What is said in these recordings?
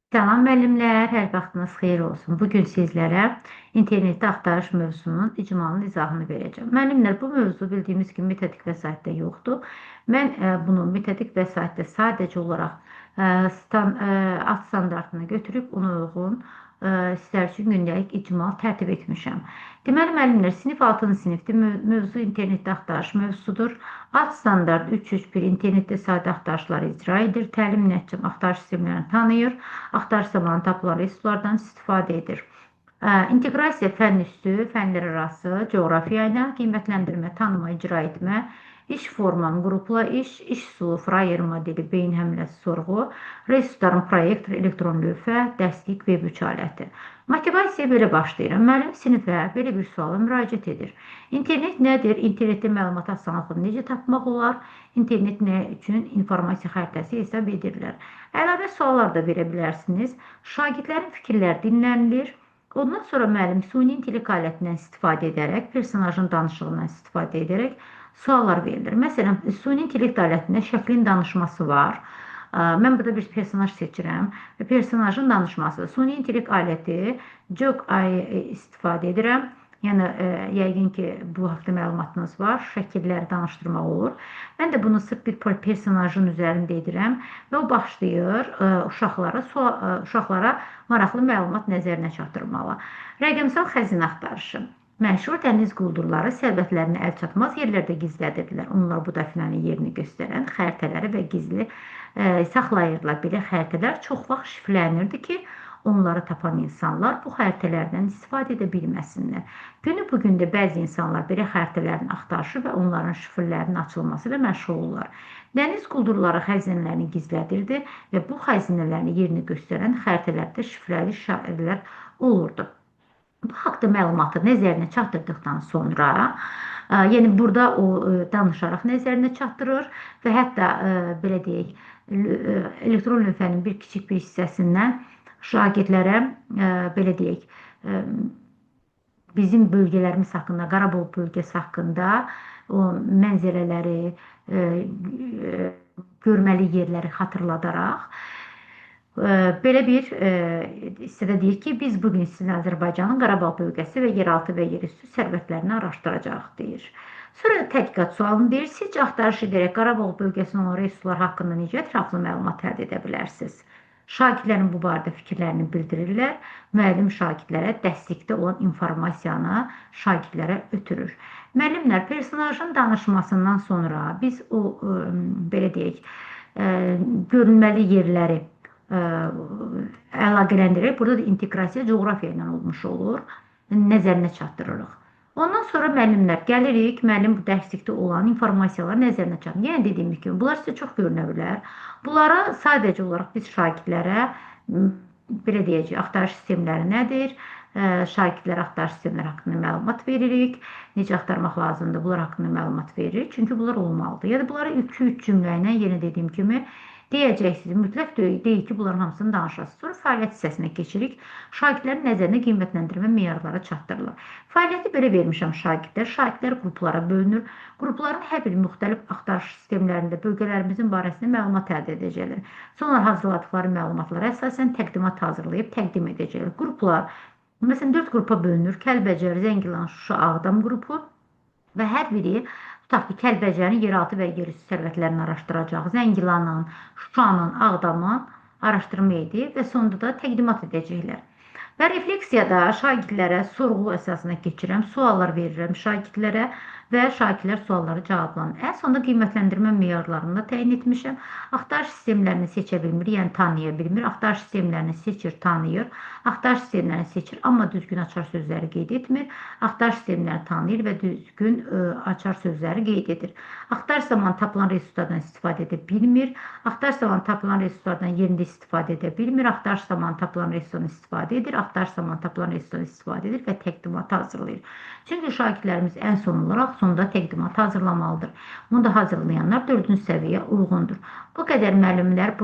Salam müəllimlər, hər vaxtınız xeyir olsun. Bugün sizlərə internetdə axtarış mövzunun icmalının izahını verəcəm. Müəllimlər, bu mövzu bildiyimiz kimi metodik vəsaitdə yoxdur. Mən bunu metodik vəsaitdə sadəcə olaraq ad standartını götürüb ona uyğun sizlər üçün gündəlik icmal tərtib etmişəm. Deməli, müəllimlər, sinif 6-cı sinifdir. Mövzu internetdə axtarış mövzusudur. Ad standart 3.3.1 internetdə sadə axtarışları icra edir. Təlim nəticəm axtarış sistemlərini tanıyır. Axtarış zamanı tapılan resurslardan istifadə edir. İnteqrasiya fənn üstü, fənlər arası, coğrafiya ilə qiymətləndirmə, tanıma, icra etmə, iş formam, qrupla iş, iş üsulu, Frayer modeli, beyin həmləsi sorğu, resursların proyektor, elektron lövhə, dərslik, web 3 aləti. Motivasiya belə başlayıram. Müəllim sinifə belə bir suala müraciət edir. İnternet nədir? İnternetdə məlumat asanlıqla necə tapmaq olar? İnternet nə üçün informasiya xəritəsi hesab edirlər? Əlavə suallar da verə bilərsiniz. Şagirdlərin fikirləri dinlənilir. Ondan sonra müəllim süni intellekt alətindən istifadə edərək, personajın danışığından istifadə edərək suallar verilir. Məsələn, süni intellekt alətində şəklin danışması var. Mən burada bir personaj seçirəm və personajın danışması. Süni intellekt aləti Joke AI istifadə edirəm. Yəni, yəqin ki, bu haqda məlumatınız var. Şəkilləri danışdırmaq olur. Mən də bunu sırf bir personajın üzərində edirəm və o başlayır uşaqlara maraqlı məlumat nəzərinə çatdırmalı. Rəqəmsal xəzinə axtarışı. Məşhur dəniz quldurları sərvətlərini əlçatmaz yerlərdə gizlədirdilər. Onlar bu dəfinənin yerini göstərən xəritələri və gizli saxlayırdılar. Belə xəritələr çox vaxt şifrlənirdi ki, onları tapan insanlar bu xəritələrdən istifadə edə bilməsinlər. Günü bu gün də bəzi insanlar belə xəritələrin axtarışı və onların şifrlərinin açılması ilə məşğul olurlar. Dəniz quldurları xəzinələrini gizlədirdi və bu xəzinələrin yerini göstərən xəritələrdə şifrəli şairlər olurdu. Bu haqda məlumatı nəzərinə çatdırdıqdan sonra, yəni burada o danışaraq nəzərinə çatdırır və hətta belə deyək, elektron lövhənin bir kiçik bir hissəsindən şagirdlərə belə deyək, bizim bölgələrimiz haqqında, Qarabağ bölgəsi haqqında o mənzərələri, görməli yerləri xatırladaraq belə bir hissədə deyir ki, biz bugün sizin Azərbaycanın Qarabağ bölgəsi və yeraltı və yerüstü sərvətlərini araşdıracağıq deyir. Sonra tədqiqat sualını deyir, sizcə axtarış edərək Qarabağ bölgəsinin olan resurslar haqqında necə ətraflı məlumat əldə edə bilərsiniz? Şagirdlərin bu barədə fikirlərini bildirirlər. Müəllim şagirdlərə dəstəkdə olan informasiyanı şagirdlərə ötürür. Müəllimlər, personajın danışmasından sonra biz o, belə deyək, görünməli yerləri əlaqələndirək. Burada da inteqrasiya coğrafiya ilə olmuş olur. Nəzərinə çatdırırıq. Ondan sonra müəllimlər gəlirik, müəllim bu dərslikdə olan informasiyaları nəzərinə çatdırır. Yenə dediyim kimi, bunlar sizə çox görünə bilər. Bunlara sadəcə olaraq biz şagirdlərə belə deyəcəyik, axtarış sistemləri nədir? Şagirdlərə axtarış sistemləri haqqında məlumat veririk. Necə axtarmaq lazımdır, bunlar haqqında məlumat veririk. Çünki bunlar olmalıdır. Ya da bunları 2-3 cümlə ilə yenə dediyim kimi deyəcəksiniz, mütləq deyil ki, bunların hamısını danışasınız. Sonra fəaliyyət hissəsinə keçirik. Şagirdlərin nəzərinə qiymətləndirmə meyarları çatdırılır. Fəaliyyəti belə vermişəm şagirdlər. Şagirdlər qruplara bölünür. Qrupların hər biri müxtəlif axtarış sistemlərində bölgələrimizin barəsində məlumat əldə edəcəklər. Sonra hazırladıqları məlumatlara əsasən təqdimat hazırlayıb təqdim edəcəklər. Qruplar, məsələn, 4 qrupa bölünür. Kəlbəcər, Zəngilan, Şuşa, Ağdam qrupu və hər biri tutaq ki, Kəlbəcərin yeraltı və yerüstü sərvətlərini araşdıracaq, Zəngilanın, Şuşanın, Ağdamın araşdırma edib və sonda da təqdimat edəcəklər. Və refleksiyada şagirdlərə sorğu əsasına keçirəm, suallar verirəm şagirdlərə və şagirdlər sualları cavablanır. Ən sonda qiymətləndirmə meyarlarını da təyin etmişəm. Axtarış sistemlərini seçə bilmir, yəni tanıya bilmir. Axtarış sistemlərini seçir, tanıyır. Axtarış sistemlərini seçir, amma düzgün açar sözləri qeyd etmir. Axtarış sistemlərini tanıyır və düzgün açar sözləri qeyd edir. Axtarış zamanı tapılan resurslardan istifadə edə bilmir. Axtarış zamanı tapılan resurslardan yerində istifadə edə bilmir. Axtarış zamanı tapılan resursdan istifadə edir. Axtarış zamanı tapılan resursdan istifadə edir və təqdimat hazırlayır. Çünki şagirdlərimiz ən son olaraq sonda təqdimat hazırlamalıdır. Bunu da hazırlayanlar 4-cü səviyyə uyğundur. Bu qədər müəllimlər,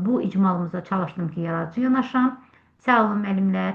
bu icmalımıza çalışdım ki, yaradıcı yanaşam. Sağ olun müəllimlər.